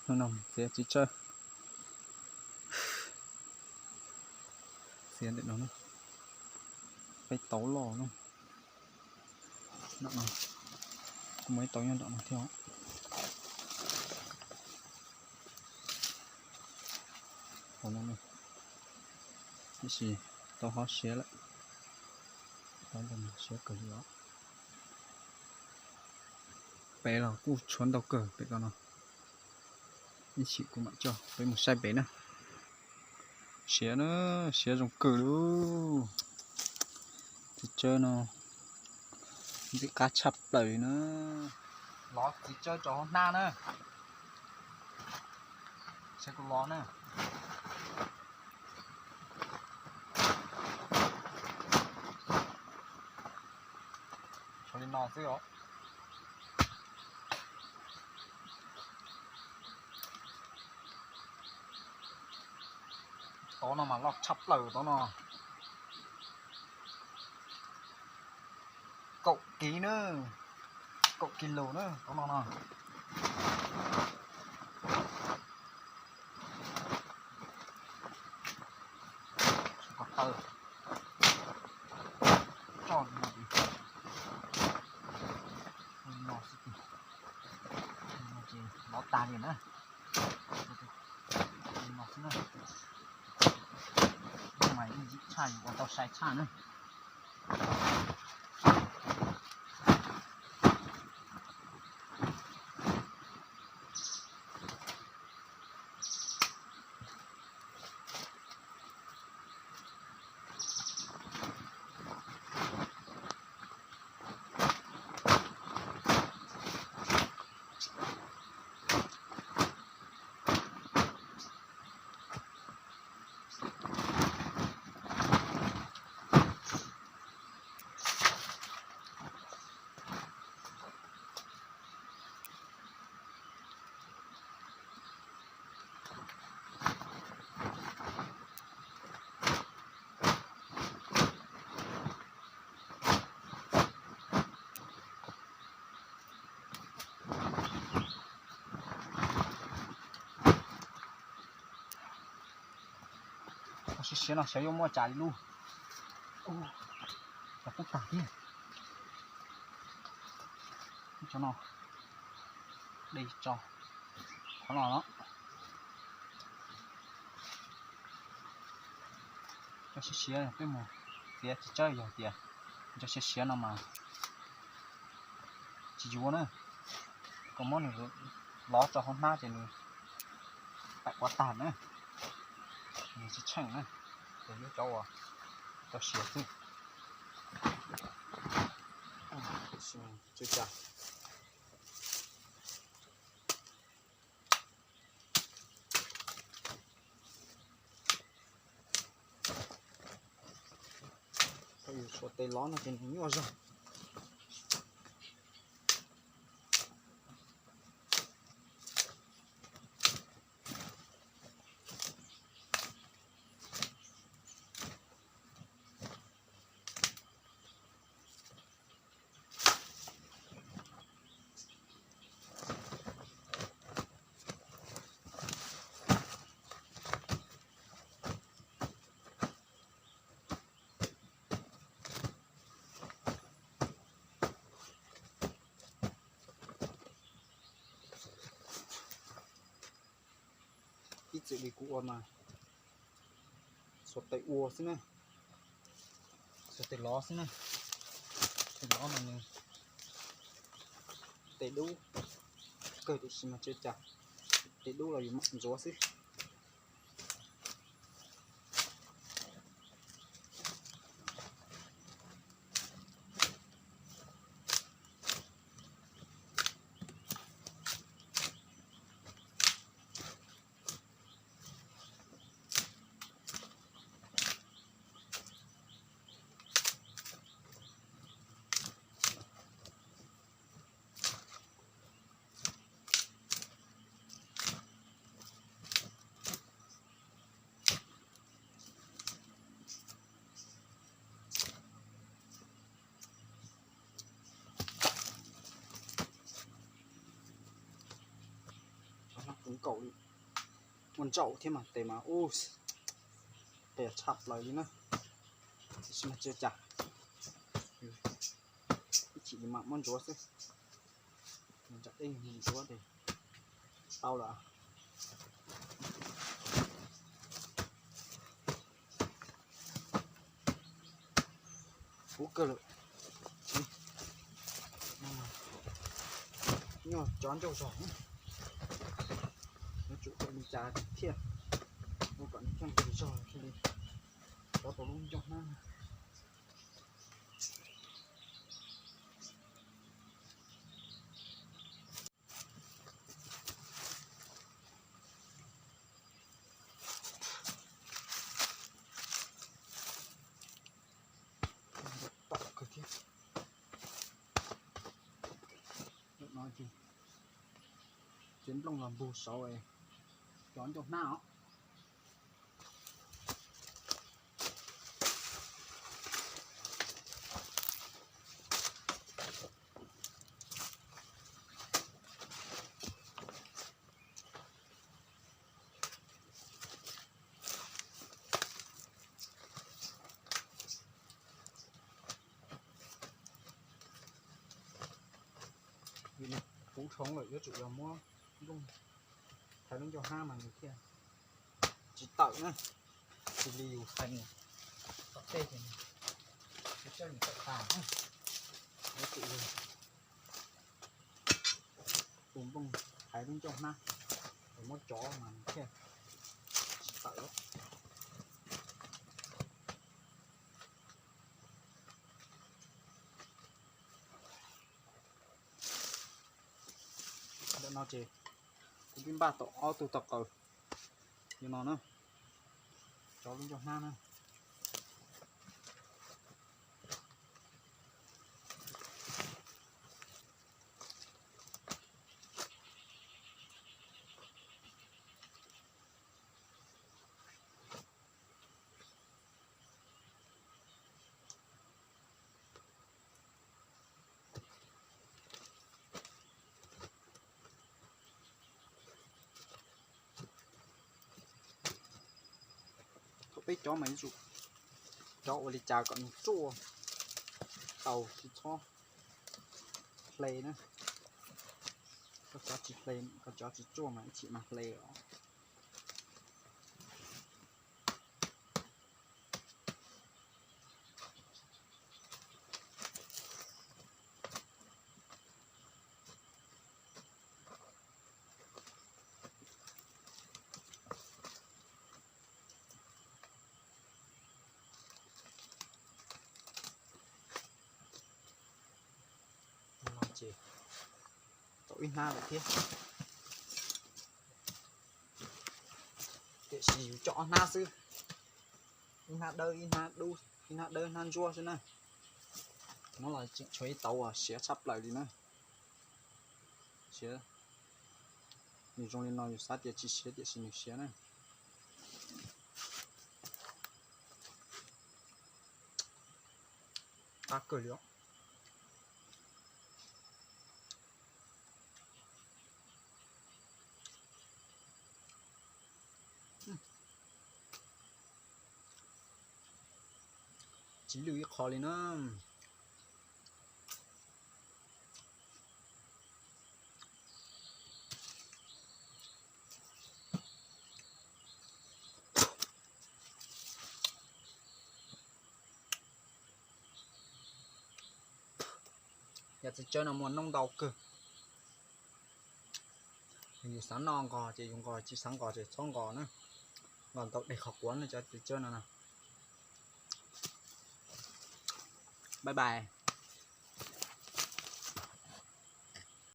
Txiav txiv tsawb, txiav ntawm no, peb tauv loj na. Nram no kuj muaj ib tauv nyob nram no thiab. Hauv no, tiam sis tauv hov siav lawm, siav kawg li os. Pem los kuj tshuav ntau kawg pem ko no. Ib chim kuv mam coj peb mus saib pem na. Siav na, siav zoo kawg li. Txiv tsawb no ntxim qab tshaj plaws li na. Lov txiv tsawb rau hauv hnab na. Saib kuv lov na. Tshuav li no xwb os. Tauv no mas loj tshaj plaws tauv no. Kaum kiv na, kaum kis lus na tauv no no. Ko taw, tso no, no xwb, no ces lov tag li na. No xwb na. Mas ib ntsis tshaj yus ua tau sai tshaj na. Siav siav no xyov yuav muaj cas li lub. Cov kub tag thiab. Cov no de tso qhov no no. Cov siav siav peb mus txiav txiv tsawb yog tias cov siav siav no mas tsis yuav na, koj muab nws lov rau hauv hnab ces nws paim quav tag na, nws tsis tsheej na, ces yuav cov uas cov siav xwb. Tsw cas. Yus tshuav tes lov no ces nws nyuaj zog. Ib txwm li kuv ua mas xuas tes ua xwb na, xuas tes lov xwb na. Tes lov mas nws tes dub kawg tiam sis mas tsw cas, tes dub los yus mam ntxuav xwb. Nkaum li, ua ntsaum thiab mas tes mas ub, qias tshaj plaws li na. Tiam sis mas tsis ua cas, ib chim li mam muab ntsuav xwb. Ntsam dej ntsuav ces tau lawm. Kub kawg lawm. Nyuag cov ncauj zog, yuav tsum ua li cas thiaj ua kom nws coj nqis zog thiaj li rov tau lub ncauj hnab. Tom kawg thiab. Nim no ces txiav nplooj los npug saud es cov ncauj hnab os. Vim nws puv dhoov lawm yuav tsum yog muab nplooj, thaiv lub ncauj hnab mas nws thiaj tsis tawm na. Cia li yus thaiv nws tom tej ces nws tsis txawj nws tawm tas na. Yuav tsum yus tus nplooj thaiv lub ncauj hnab, es muab cov mas nws thiaj tsis tawm. Ntawm no ces kuv twb npaj tau ob tug tau qaws li no na, cov lub ncauj hnab na. Thaum peb cov mas yuav tsum cov ua li cas kom nws tsuaj tau, tsis txhob hle na. Koj cov tsis hle, koj cov tsis tsuaj mas ib chim mas hle os. Ces tau ib hnab lawm thiab, tiam sis yus coj ob hnab xwb, ib hnab dawb, ib hnab dub, ib hnab dawb hnab ntsuab xwb na. No los tseem tshuav ib tauv uas siav tshaj plaws li na. Siav, nws zoo li no yus xav tias tsis siav tiam sis nws siav na. Qab kawg li os. Tsis lwj ib qho li na. Cov txiv tsawb no muaj noob ntau kawg. Yus xav noj nqos ces yus nqos, tsis xav nqos ces txhob nqos na. Nqos ntau deg qhov quav na cov txiv tsawb no na. Bye bye.